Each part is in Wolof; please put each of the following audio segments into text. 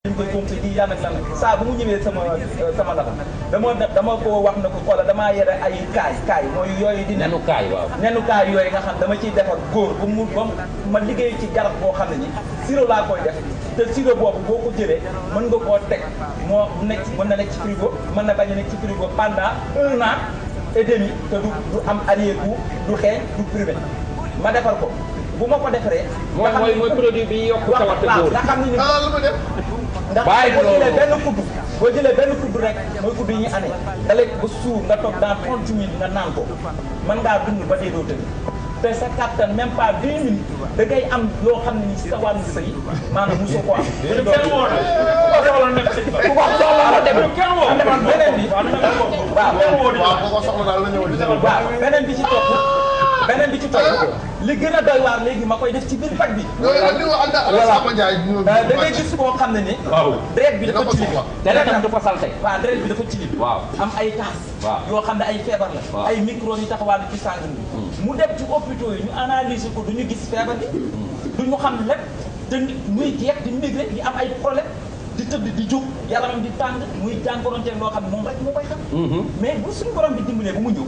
dañ koy compté di yan ak lan saa bu mu ñëwee sama lafa dama ko wax na ko xoola damaa yore ay kaay mooy yooyu di nenu kaay waaw nenu kaay yooyu nga xam dama ciy defar góor ba ma liggéey ci garab boo xam ne ni sirop laa koy def te sirop boobu boo ko jëlee mën nga koo teg moo nekk mën na nekk ci frigo mën na bañ a nekk ci frigo pendant 1 an et demi te du am arrière-goût du xeeñ du privé ma defar ko bu ma ko defaree. mooy produit bi yokk cawarte góor nga xam ne ni lu ma def. ndax boo jëlee benn kudd rek mooy kudd yi ñu ane da lekk ba suur nga toog dans 30 minutes nga naan ko mën ngaa dund ba dee doo tëdd te sa kattan même pas 10 minutes da ngay am loo xam ne ni sa wàllu sëy maanaam mosoo ko am. kenn woo na ku ko soxla la dem kenn woo beneen bi waaw beneen bi ci topp li gën a doy waar léegi ma koy def ci biir paj bi. da ngay gis koo xam ne ni. waaw deret bi dafa tilim. deretam dafa salte. waaw deret bi dafa tilim. waaw am ay taas. waaw yoo xam ne ay feebar la. waaw ay micro yi taxawaalu ci sàng bi. mu dem ci hôpitaux yi ñu analyser ko du ñu gis feebar bi. du ñu xam lépp te muy jeex di migré di am ay problème di tëdd di jóg yaramam di tàng muy jàngoroonteeg loo xam ne moom rek moo koy xam. mais bu suñu borom bi dimbalee bu mu ñëw.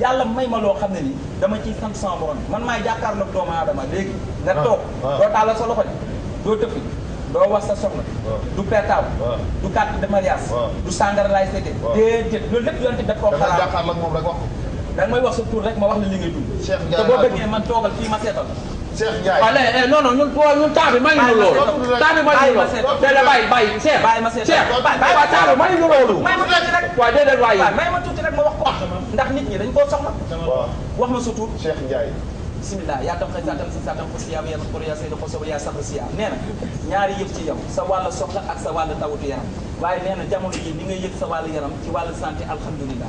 yàlla may ma loo xam ne ni dama ciy sant sama borom man maay jàkkaarloog doomu aadama léegi nga toog doo tàllal sa loxo doo tëfli doo wax sa soxla du pertaaw du carte de mariage du sàngara laay seete déedéet loolu lépp yonte daf koo xalaat jàkkaarloog moom rek wax da nga may wax sa tur rek ma wax la li ngay dund te boo bëggee man toogal fii ma seetal Cheikh Ndiaye waaw non non ñun temps bi may ñu loolu temps bi may ñu loolu déedéet bàyyi Cheikh bàyyi ma seetal Cheikh waaw temps bi may ñu loolu may ma tuuti rek waaw déedéet waaye may ma tuuti rek ma wax ko ndax nit ñi dañ koo soxla wax ma sa tur Cheikh Ndiaye bismillah yaa tam xëy saatam si saatam ko siyaam yaa ko yaa sayda ko soba yaa sax siyaam nee na ñaari yëf ci yow sa wàllu soxla ak sa wàllu tawatu yaram waaye nee na jamono ji li ngay yëg sa wàllu yaram ci wàllu santé alhamdulilah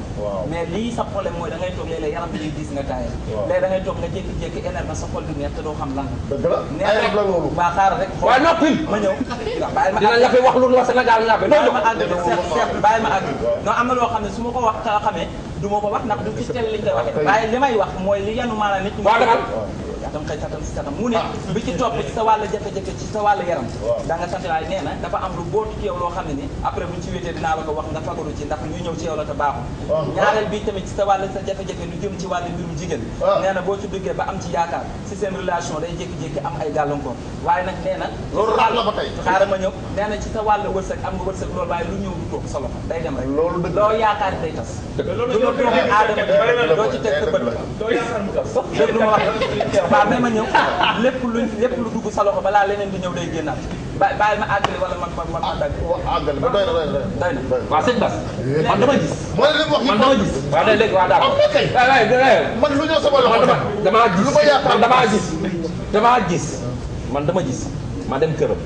mais lii sa problème mooy da ngay toog léeg-léeg yaram bi ñuy diis nga taayal léegi da ngay toog nga jékki-jékki énerve sa xol bi neex te doo xam lan dëgg la ay rab la loolu waa xaaral rek waaw noppil ma ñëw waaw bàyyi ma dina la fi wax lu la Sénégal ñàppe bàyyi ma àgg Cheikh bàyyi ma àgg non am na loo xam ne su ma ko wax xamee du ma ko wax ndax du ci télé liñ koy waxee waaye li may wax mooy li yanu maanaam nit ñi yatam xëy satam si satam mu ne bi ci topp ci sa wàllu jafe-jafe ci sa wàllu yaram da nga sant laay nee na dafa am lu bootu ci yow loo xam ne ni après buñ ci wéetee dinaa la ko wax nga fagaru ci ndax luy ñëw ci yow la te baaxul ñaareel bi tamit ci sa wàllu sa jafe-jafe lu jëm ci wàllu mbirum jigéen nee na boo ci duggee ba am ci yaakaar si seen relation day jékki-jékki am ay gàllankoor waaye nag nee na loolu xaar la ba tey xaaral ma ñëw nee na ci sa wàllu wërsëg am nga wërsëg loolu waaye lu ñëw du toog sa loxo day dem rek loolu dëgg loo yaakaar day tas lu la doomu aadama doo ci teg sa bët dégg lu ma wax waaw mais ma ñëw lépp lu dugg sa loxo balaa leneen di ñëw day génnaat bàyyi ma àggale wala man dagg àggale ba doy na waaw sëñ Bass man dama gis mooy li mu wax man dama gis waaw day léegi waaw daal man lu ñëw sama loxo damaa gis lu ma yaakaar man dama gis ma dem këram